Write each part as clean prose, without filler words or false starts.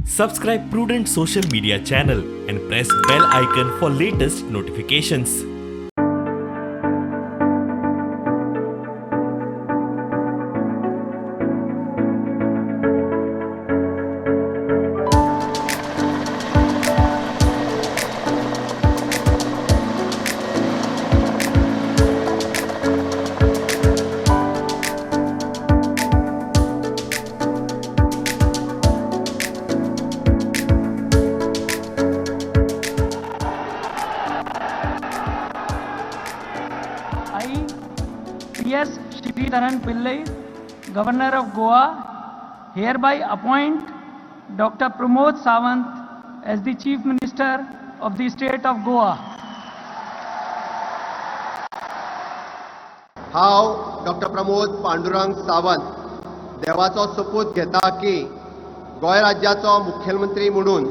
Subscribe Prudent Social Media channel and press bell icon for latest notifications. I, P.S. Sridharan Pillai, Governor of Goa, hereby appoint Dr. Pramod Sawant as the Chief Minister of the State of Goa. हांव doctor Pramod Pandurang Sawant देवाचो सोपूत घेता की गोंय राज्याचो मुखेलमंत्री म्हणून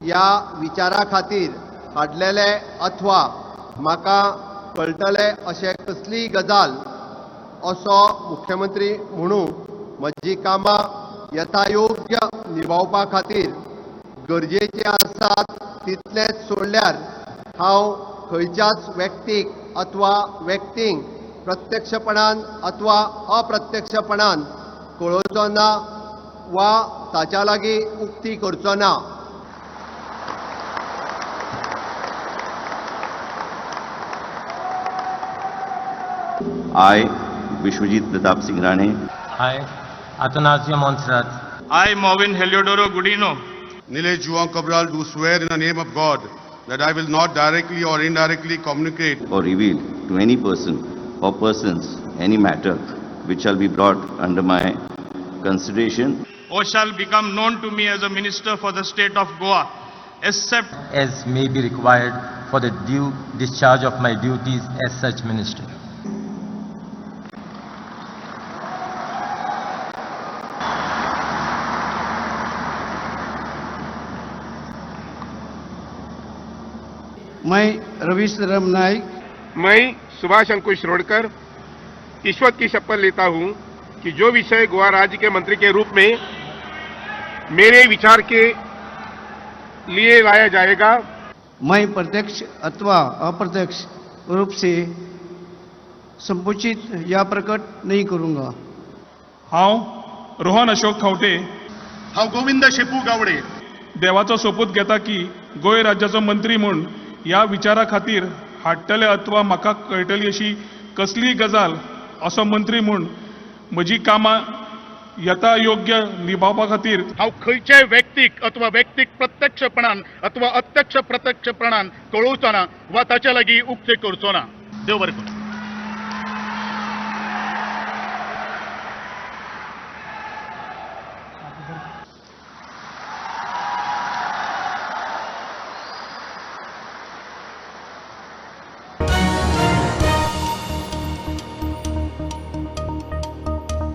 ह्या विचारा खातीर हाडलेले अथवा म्हाका कळटले अशें कसलीय गजाल असो मुख्यमंत्री म्हणून म्हजी कामां यथायोग्य निभावपा खातीर गरजेचें आसात तितलेंच सोडल्यार हांव खंयच्याच व्यक्तीक अथवा व्यक्तींक प्रत्यक्षपणान अथवा अप्रत्यक्षपणान कळोवचो ना वा ताच्या लागीं उक्ती करचो ना. I, Vishwajit Pratap Singh Rane, I, Atanasio Montserrat, I, Mauvin Heliodoro Gudino, Nilesh Juan Cabral, do swear in the name of God that I will not directly or indirectly communicate or reveal to any person or persons any matter which shall be brought under my consideration or shall become known to me as a minister for the state of Goa, except as may be required for the due discharge of my duties as such minister. मैं रवीश राम नाइक, मैं सुभाष अंकुश रोडकर ईश्वर की शपथ लेता हूं कि जो विषय गोवा राज्य के मंत्री के रूप में मेरे विचार के लिए लाया जाएगा, मैं प्रत्यक्ष अथवा अप्रत्यक्ष रूप से संकुचित या प्रकट नहीं करूंगा। हांव रोहन अशोक खंवटे हांव गोविंद शेपू गावडे देवाचो सोपूत घेता की गोंय राज्याचो मंत्री म्हूण ह्या विचारा खातीर हाडटले अथवा म्हाका कळटली अशी कसलीय गजाल असो मंत्री म्हूण म्हजी कामां यथायोग्य निभावपा खातीर हांव खंयच्याय व्यक्तीक अथवा व्यक्तीक प्रत्यक्षपणान अथवा अत्यक्ष प्रत्यक्षपणान कळोवचो ना वा ताच्या लागीं उक्ते करचो ना. देव बरें करूं.